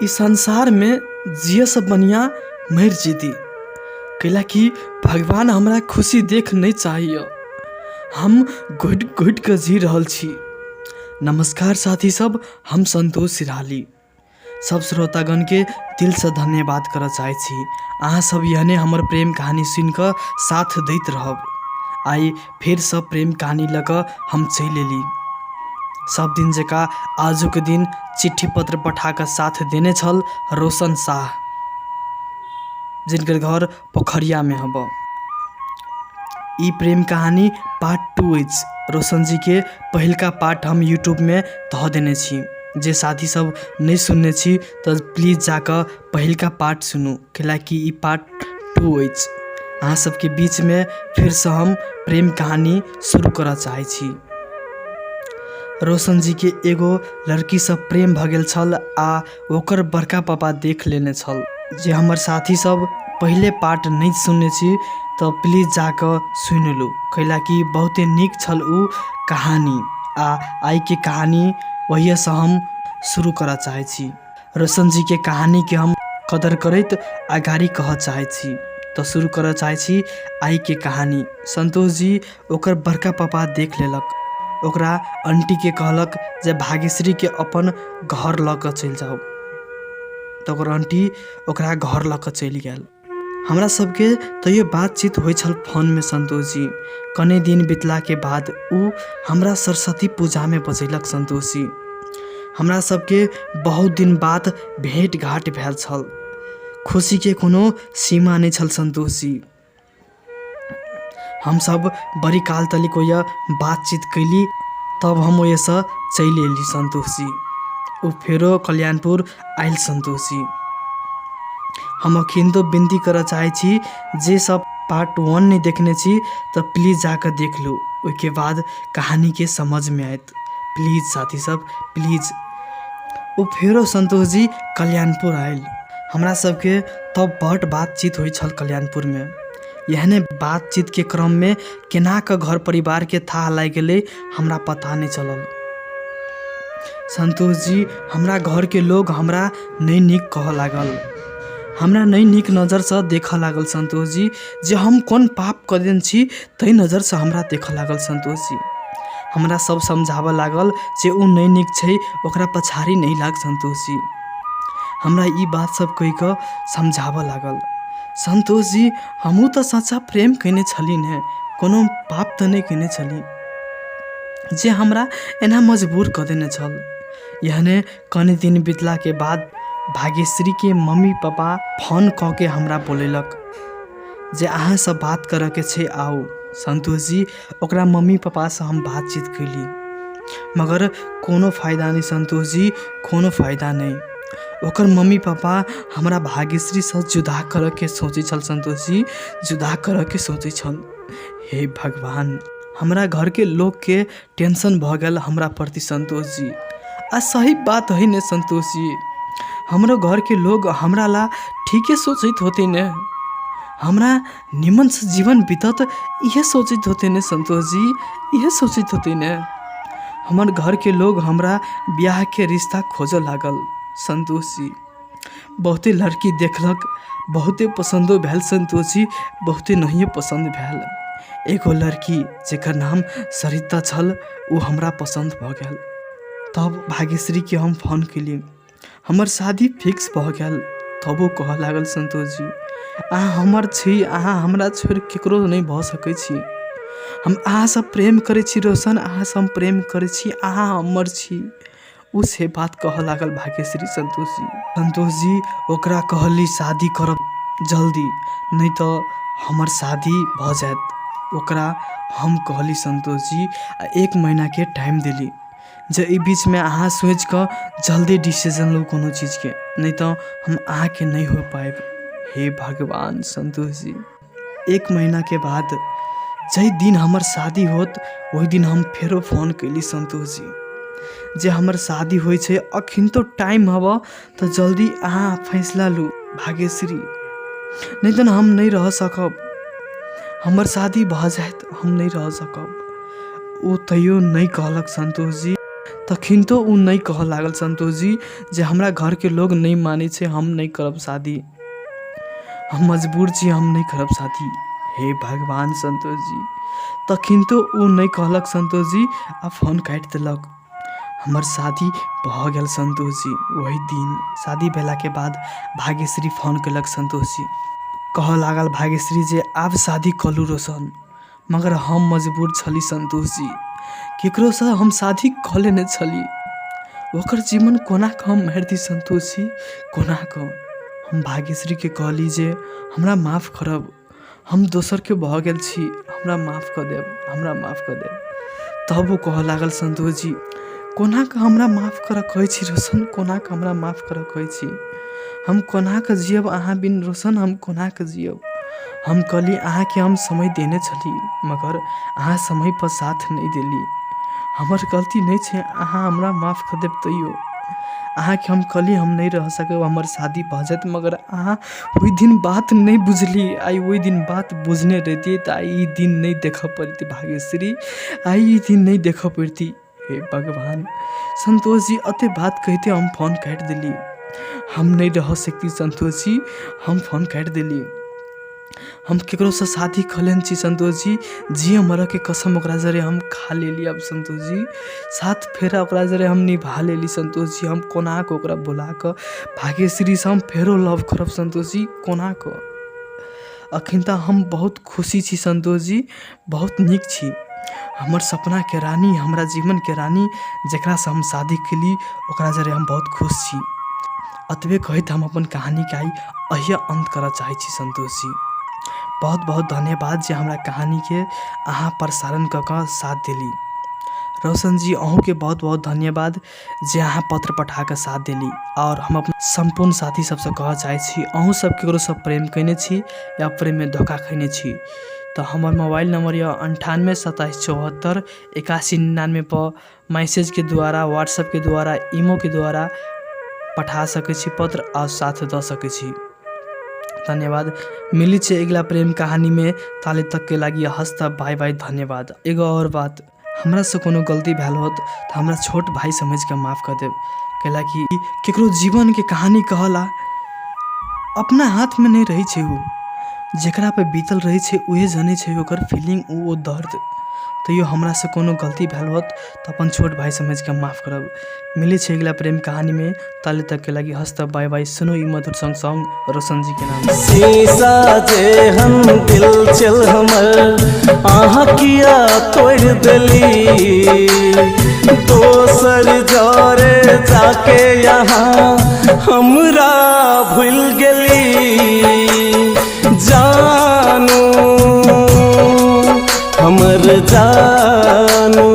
ई संसारमे जियऽसँ बढ़िआँ मरि जैती, कैलाकि भगवान हमरा खुशी देख नहि चाहैए। हम घुटि घुटिकऽ जी रहल छी। नमस्कार साथी सब, हम सन्तोष सिरहाली सब श्रोतागणके दिलसँ धन्यवाद करऽ चाहै छी। अहाँ सब एहने हमर प्रेम कहानी सुनिकऽ साथ दैत रहब। आइ फेरसँ प्रेम कहानी लऽ कऽ हम चलि अयली। सब दिन जकाँ आजुक दिन चिट्ठी पत्र पठा कऽ साथ देने छल रोशन साह, जिनकर घर पोखरियामे हबऽ। ई प्रेम कहानी पार्ट 2 अछि। रोशन जीके पहिलका पार्ट हम यूट्यूबमे धऽ देने छी। जे साथी सब नहि सुनने छी तऽ प्लीज जाकऽ पहिलका पार्ट सुनू, कैलाकि ई पार्ट 2 अछि। अहाँ सबके बीचमे फेरसँ हम प्रेम कहानी शुरू करऽ चाहै छी। रोशन जीके एगो लड़कीसँ प्रेम भऽ गेल छल आ ओकर बड़का पापा देख लेने छल। जे हमर साथी सब पहिले पार्ट नहि सुनने छी तऽ प्लीज जाकऽ सुनि लू, कैलाकि बहुते नीक छल ओ कहानी आ आइके कहानी ओहिएसँ हम शुरू करऽ चाहै छी। रोशन जीके कहानीके हम कदर करैत अगाड़ी कहऽ चाहै छी तऽ शुरू करऽ चाहै छी आइके कहानी। सन्तोष जी ओकर बड़का पापा देख लेलक। ओकरा आंटीके कहलक जे भाग्यश्रीके अपन घर लऽ कऽ चलि जाउ, तऽ ओकर आंटी ओकरा घर लऽ कऽ चलि गेल। हमरा सबके तैयो बातचीत होइ छल फोनमे। सन्तोष जी, कने दिन बितलाके बाद ओ हमरा सरस्वती पूजामे बजेलक। सन्तोष जी, हमरा सबके बहुत दिन बाद भेँट घाट भेल छल। खुशीके कोनो सीमा नहि छल। सन्तोष जी, हमसब बड़ी काल तलिक ओहिए बातचीत कयली, तब हम ओहिसँ चलि अयली। सन्तोष जी, ओ फेरो कल्याणपुर आयल। सन्तोष जी, हम अखिनतो विनती करऽ चाहै छी, जे सब पार्ट 1 नहि देखने छी तऽ प्लीज जाकऽ देख लू, ओहिके बाद कहानीके समझमे आयत। प्लीज साथी सब, प्लीज। ओ फेरो सन्तोष जी कल्याणपुर आयल। हमरा सबके तब बड्ड बातचीत होइ छल कल्याणपुरमे। एहने बातचीतके क्रममे केना कऽ घर परिवारके थाह लागि गेलै, हमरा पता नहि चलल। सन्तोष जी, हमरा घरके लोग हमरा नहि नीक कहऽ लागल, हमरा नहि नीक नजरसँ देखऽ लागल। सन्तोष जी, जे हम कोन पाप कऽ देने छी, ताहि नजरसँ हमरा देखऽ लागल। सन्तोष जी, हमरा सब समझाबऽ लागल जे ओ नहि नीक छै, ओकरा पछाड़ी नहि लाग। सन्तोष जी, हमरा ई बात सब कहि कऽ समझाबऽ लागल। सन्तोष जी, हमहूँ तऽ सच्चा प्रेम कयने छली ने, कोनो पाप तऽ नहि कयने छली जे हमरा एना मजबूर कऽ देने छल। एहने कनि दिन बितलाके बाद भाग्यश्रीके मम्मी पापा फोन कऽ के हमरा बोलेलक जे अहाँसँ बात करऽके छै, आउ। सन्तोष जी, ओकरा मम्मी पापासँ हम बातचीत कयली, मगर कोनो फायदा नहि। सन्तोष जी, कोनो फायदा नहि। ओकर मम्मी पापा हमरा भाग्यश्रीसँ जुदा करऽके सोचै छल। सन्तोष जी, जुदा करऽके सोचै छल। हे भगवान, हमरा घरके लोकके टेंशन भऽ गेल हमरा प्रति। सन्तोष जी, आ सही बात हइ ने। सन्तोष जी, हमरो घरके लोग हमरा ला ठीके सोचैत होतै ने, हमरा निमनसँ जीवन बीतत इहे सोचैत होतै ने। सन्तोष जी, इहे सोचैत होतै ने। हमर घरके लोग हमरा बियाहके रिश्ता खोजऽ लागल। सन्तोष जी, बहुते लड़की देखलक, बहुते पसन्दो भेल। सन्तोष जी, बहुते नहियो पसन्द भेल। एगो लड़की जकर नाम सरिता छल, ओ हमरा पसन्द भऽ गेल। तब भाग्यश्रीके हम फोन केली। हमर शादी फिक्स भऽ गेल, तबो कहऽ लागल, सन्तोष जी, अहाँ हमर छी, अहाँ हमरा छोड़ि ककरो नहि भऽ सकै छी। हम अहाँसँ प्रेम करै छी रोशन, अहाँसँ हम प्रेम करै छी, अहाँ हमर छी। ओ से बात कहऽ लागल भाग्यश्री। सन्तोष जी, सन्तोष जी, ओकरा कहली शादी करब जल्दी, नहि तऽ हमर शादी भऽ जायत। ओकरा हम कहली सन्तोष जी, आ एक महीनाके टाइम देली जे एहि बीचमे अहाँ सोचिकऽ जल्दी डिसीजन लू कोनो चीजके, नहि तऽ हम अहाँके नहि हो पायब। हे भगवान! सन्तोष जी, एक महीनाके बाद जाहि दिन हमर शादी होत, ओहि दिन हम फेरो फोन कयली सन्तोष जी, जे हमर शादी होइ छै, अखन तो टाइम हबऽ तऽ जल्दी अहाँ फैसला लू भाग्यश्री, नहि तऽ हम नहि रह सकब। हमर शादी भऽ जायत, हम नहि रह सकब। ओ तैयो नहि कहलक सन्तोष जी। तखनितो ओ नहि कहऽ लागल संतोषजी जे हमरा घरके लोग नहि मानै छै, हम नहि करब शादी, हम मजबूर छी, हम नहि करब शादी। हे भगवान संतोषजी, तखनितो ओ नहि कहलक संतोषजी आ फोन काटि देलक। हमर शादी भऽ गेल संतोषजी। ओहि दिन शादी भेलाके बाद भाग्यश्री फोन केलक संतोषजी, कहऽ लागल भाग्यश्री जे आब शादी कऽ लू रोशन। मगर हम मजबूर छली संतोषजी, केकरोसँ हम शादी कऽ लेने छली, ओकर जीवन कोना कऽ हम मारि दी संतोषजी, कोना कऽ। हम भाग्यश्रीके कहली जे हमरा माफ करब, हम दोसरके भऽ गेल छी, हमरा माफ कऽ देब, हमरा माफ कऽ देब। तब ओ कहऽ लागल संतोषजी, कोना कऽ हमरा माफ करऽ कहै छी रोशन, कोना कऽ हमरा माफ करऽ कहै छी, हम कोना कऽ जियब अहाँ बिन रोशन, हम कोना कऽ जियब। हम कहली अहाँके हम समय देने छली मगर अहाँ समयपर साथ नहि देली, हमर गलती नहि छै, अहाँ हमरा माफ कऽ देब। तैयो अहाँके हम कहली हम नहि रह सकब, हमर शादी भऽ जायत, मगर अहाँ ओहि दिन बात नहि बुझली। आइ ओहि दिन बात बुझने रहितियै तऽ आइ ई दिन नहि देखऽ पड़ितै भाग्यश्री, आइ ई दिन नहि देखऽ पड़ितै। हे भगवान संतोषजी, एते बात कहिते हम फोन काटि देली। हम नहि रह सकती संतोषजी, हम फोन काटि देली। हम ककरोसँ शादी कऽ लेने छी संतोषजी, जियऽ मरऽके कसम ओकरा जरे हम खा लेली। आब संतोषजी सात फेरा ओकरा जरे हम निभा लेली संतोषजी। हम कोना कऽ ओकरा भुला कऽ भाग्यश्रीसँ हम फेरो लव करब संतोषजी, कोना कऽ। अखन तऽ हम बहुत खुशी छी संतोषजी, बहुत नीक छी। हमर सपनाके रानी, हमरा जीवनके रानी, जकरासँ हम शादी केली ओकरा जरे हम बहुत खुश छी। एतबे कहैत हम अपन कहानीके आइ अहिए अन्त करऽ चाहै छी संतोषजी। बहुत बहुत धन्यवाद जे हमरा कहानीके अहाँ प्रसारण कऽ कऽ साथ देली। रोशनजी अहूँके बहुत बहुत धन्यवाद जे अहाँ पत्र पठा कऽ साथ देली। आओर हम अपन सम्पूर्ण साथी सबसँ कहऽ चाहै छी, अहूँ सब ककरोसँ प्रेम कयने छी या प्रेममे धोखा खयने छी तऽ हमर मोबाइल नंबर यऽ 98 27 74 81 99 पर मैसेजके द्वारा, व्हाट्सअपके द्वारा, ईमोके द्वारा पठा सकै छी पत्र आओर साथ दऽ सकै छी। धन्यवाद। मिलै छै अगिला प्रेम कहानीमे, ताले तकके लागि हस्त बाय बाय, धन्यवाद। एगो आओर बात, हमरासँ कोनो गलती भेल होत तऽ हमरा छोट भाय समझिकऽ माफ कऽ देब, कैलाकि ककरो जीवनके कहानी कहला अपना हाथमे नहि रहै छै, ओ जकरापर बीतल रहै छै उएह जनै छै ओकर फीलिंग, ओ दर्द। तैयो हमरासँ कोनो गलती भेल होत तऽ अपन छोट भाय समझिकऽ माफ करब। मिलै छै अगिला प्रेम कहानीमे, ताले तकके लागि हस्त बाय बाय। सुनू ई मधुर सङ्ग सङ्ग रोशन जीके नाम। शीशा जेहन दिल चल हमर अहाँ किया तोड़ि देली, दोसर जरे जाके यहाँ हमरा भूल गेली। जानू हमर जानू।